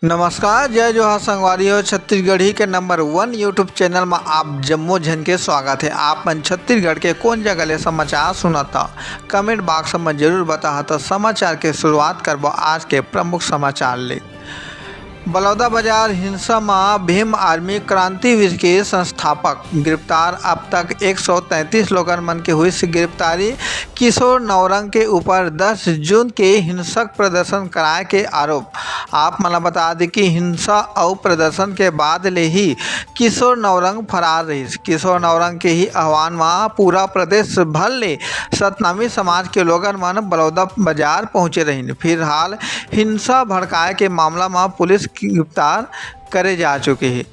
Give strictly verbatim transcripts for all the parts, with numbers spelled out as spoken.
नमस्कार, जय जोहार संगवारी हो। छत्तीसगढ़ी के नंबर वन YouTube चैनल म आप जम्मो झन के स्वागत हे। आप मन छत्तीसगढ़ के कोन जगह ले समाचार सुनत हव, कमेंट बॉक्स म जरूर बताहा। त समाचार के शुरुआत करबो आज के प्रमुख समाचार ले। बलौदाबाजार हिंसा म भीम आर्मी क्रांतिवीर के संस्थापक गिरफ्तार, अब तक एक सौ तैंतीस लोगन मन के हुई से गिरफ्तारी। किशोर नौरंग के ऊपर दस जून के हिंसक प्रदर्शन कराए के आरोप। आप मन ल बता दें कि हिंसा अउ प्रदर्शन के बाद ले ही किशोर नौरंग फरार रहिस। किशोर नौरंग के ही आह्वान म पूरा प्रदेश भर ले सतनामी समाज के लोगन मन बलौदा बाजार पहुंचे रहिन। फिलहाल हिंसा भड़काए के मामला म पुलिस गिरफ्तार करे जा चुके हे।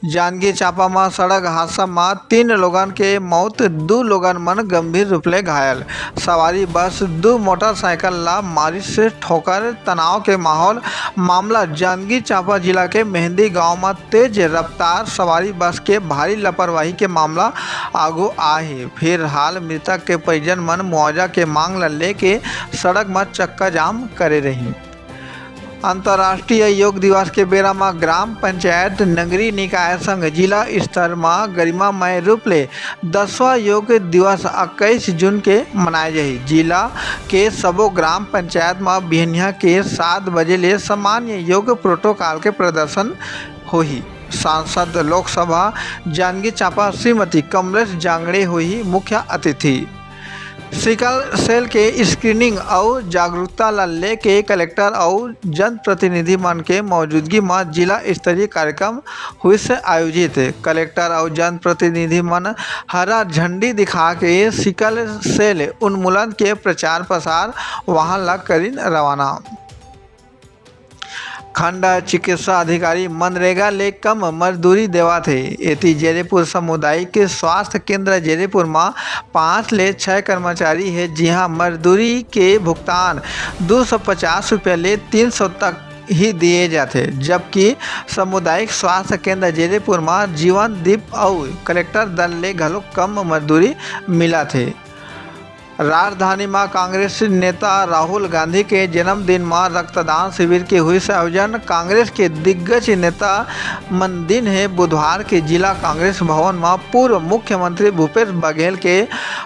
जांजगीर चांपा म सड़क हादसा म तीन लोगन के मौत, दू लोगन मन गंभीर रूप ले घायल। सवारी बस दू मोटरसाइकिल ला मारिस ठोकर, तनाव के माहौल। मामला जांजगीर चांपा जिला के मेहंदी गांव म तेज रफ्तार सवारी बस के भारी लापरवाही के मामला आगू आए हे। फिलहाल मृतक के परिजन मन मुआवजा के मांग ला लेके सड़क म चक्का जाम करे रहिन। अंतर्राष्ट्रीय योग दिवस के बेरा म ग्राम पंचायत, नगरीय निकाय संग जिला स्तर म गरिमामय रूप ले दसवां योग दिवस इक्कीस जून के मनाए जाही। जिला के सबो ग्राम पंचायत म बिहनिया के सात बजे ले सामान्य योग प्रोटोकॉल के प्रदर्शन होही। सांसद लोकसभा जांजगीर चांपा श्रीमती कमलेश जांगड़े होही मुख्य अतिथि। सिकल सेल के स्क्रीनिंग अउ जागरूकता ला लेके कलेक्टर अउ जनप्रतिनिधि मन के मौजूदगी म जिला स्तरीय कार्यक्रम हुई से आयोजित। कलेक्टर अउ जनप्रतिनिधि मन हरा झंडी दिखा के सिकल सेल उन्मूलन के प्रचार प्रसार वाहन ला करिन रवाना। खंड चिकित्सा अधिकारी मनरेगा ले कम मजदूरी देवाथे। एती जेरेपुर सामुदायिक स्वास्थ्य केंद्र जेरेपुर म पाँच ले छह कर्मचारी हे, जिहां मजदूरी के भुगतान दो सौ पचास रुपया ले तीन सौ तक ही दिए जाथे, जबकि सामुदायिक स्वास्थ्य केंद्र जेरेपुर म जीवन दीप अउ कलेक्टर दल ले घलो कम मजदूरी मिलथे। राजधानी म कांग्रेस नेता राहुल गांधी के जन्मदिन म रक्तदान शिविर के हुई आयोजन। कांग्रेस के दिग्गज नेता मन दिन हे बुधवार के जिला कांग्रेस भवन म पूर्व मुख्यमंत्री भूपेश बघेल के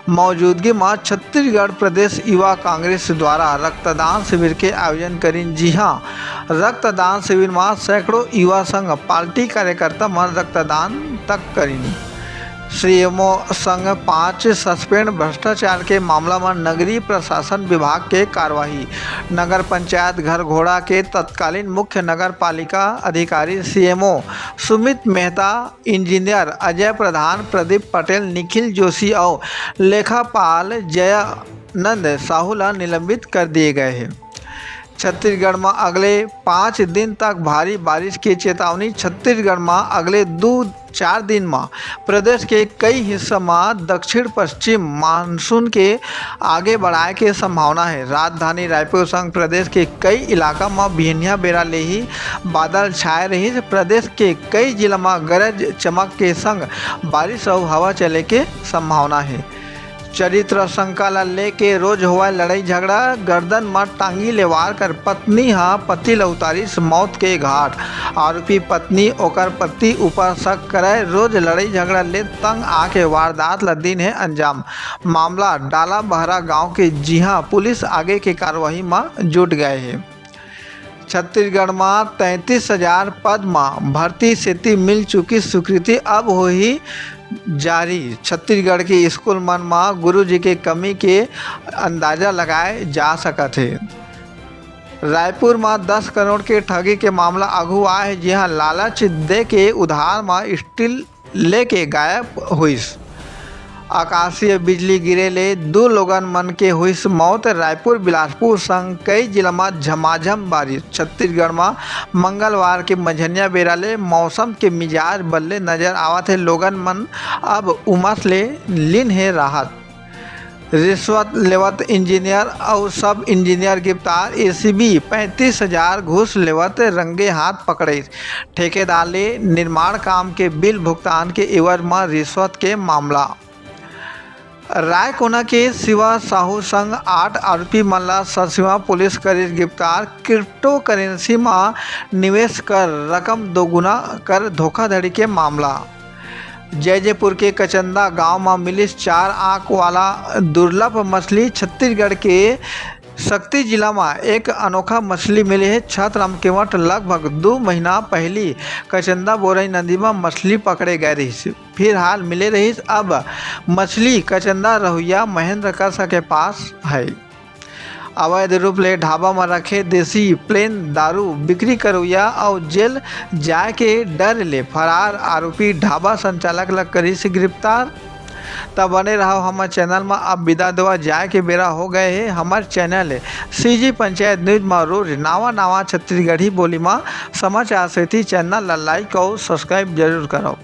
मौजूदगी म छत्तीसगढ़ प्रदेश युवा कांग्रेस द्वारा रक्तदान शिविर के आयोजन करिन, जिहां रक्तदान शिविर म सैकड़ों युवा संग पार्टी कार्यकर्ता मन रक्तदान तक करिन। सीएमओ संग पांच सस्पेंड भ्रष्टाचार के मामला म नगरीय प्रशासन विभाग के कार्रवाई। नगर पंचायत घरघोड़ा के तत्कालीन मुख्य नगर पालिका अधिकारी सीएमओ सुमित मेहता, इंजीनियर अजय प्रधान, प्रदीप पटेल, निखिल जोशी अउ लेखापाल जयानंद साहू ला निलंबित कर दिए गए हे। छत्तीसगढ़ म अगले पाँच दिन तक भारी बारिश के चेतावनी। छत्तीसगढ़ म अगले दू चार दिन म प्रदेश के कई हिस्सा म दक्षिण पश्चिम मानसून के आगे बढ़ाए के संभावना हे। राजधानी रायपुर संग प्रदेश के कई इलाका म बिहनिया बेरा ले ही बादल छाए रहिस। प्रदेश के कई जिला म गरज चमक के संग बारिश अउ हवा चले के संभावना हे। चरित्र शंका ला लेके रोज होवय लड़ाई झगड़ा, गर्दन म टांगी ले वार कर पत्नी ह पति ला उतारिस मौत के घाट। आरोपी पत्नी ओकर पति ऊपर शक करय, रोज लड़ाई झगड़ा ले तंग आके वारदात ला दिन हे अंजाम। मामला डाला बहरा गांव के, जिहां पुलिस आगे के कार्रवाई म जुट गए हे। छत्तीसगढ़ म तैंतीस हजार पद म भर्ती सेती मिल चुकी स्वीकृति, अब होही जारी। छत्तीसगढ़ के स्कूल मन म गुरुजी के कमी के अंदाजा लगाए जा सकत हे। रायपुर म दस करोड़ के ठगी के मामला आगू आए हे, जिहां लालच दे के उधार म स्टील लेके गायब होइस। आकाशीय बिजली गिरे ले दू लोगन मन के होइस मौत। रायपुर, बिलासपुर संग कई जिला म झमाझम बारिश। छत्तीसगढ़ म मंगलवार के मंझनिया बेरा ले मौसम के मिजाज बदले नजर आवत हे। लोगन मन अब उमस ले लीन हे राहत। रिश्वत लेवत इंजीनियर अउ सब इंजीनियर गिरफ्तार। एसीबी पैंतीस हजार घूस लेवत रंगे हाथ पकड़े। ठेकेदार ले निर्माण काम के बिल भुगतान के एवज म रिश्वत के मामला। रायकोना के शिवा साहू संग आठ आरोपी मन ला सरसीमा पुलिस करिस गिरफ्तार। क्रिप्टो करेंसी म निवेश कर रकम दोगुना कर धोखाधड़ी के मामला। जैजेपुर के कचंदा गांव म मिलिस चार आंख वाला दुर्लभ मछली। छत्तीसगढ़ के सक्ती जिला म एक अनोखा मछली मिले हे। छतराम केवट लगभग दू महीना पहिली कचंदा बोरई नदी म मछली पकड़े गए रहिस, फिर हाल मिले रहिस। अब मछली कचंदा रहुइया महेंद्र कसा के पास है। अवैध रूप ले ढाबा म रखे देसी प्लेन दारू बिक्री करुइया अउ जेल जाए के डर ले फरार आरोपी ढाबा संचालक ल करिस गिरफ्तार। त बने रहव हमर चैनल म। अब विदा देवा जाए के बेरा हो गए हे। हमर चैनल हे सीजी पंचायत न्यूज म रोज नावा नावा छत्तीसगढ़ी बोली म समाचार सेती चैनल ल लाइक अउ सब्सक्राइब जरूर करव।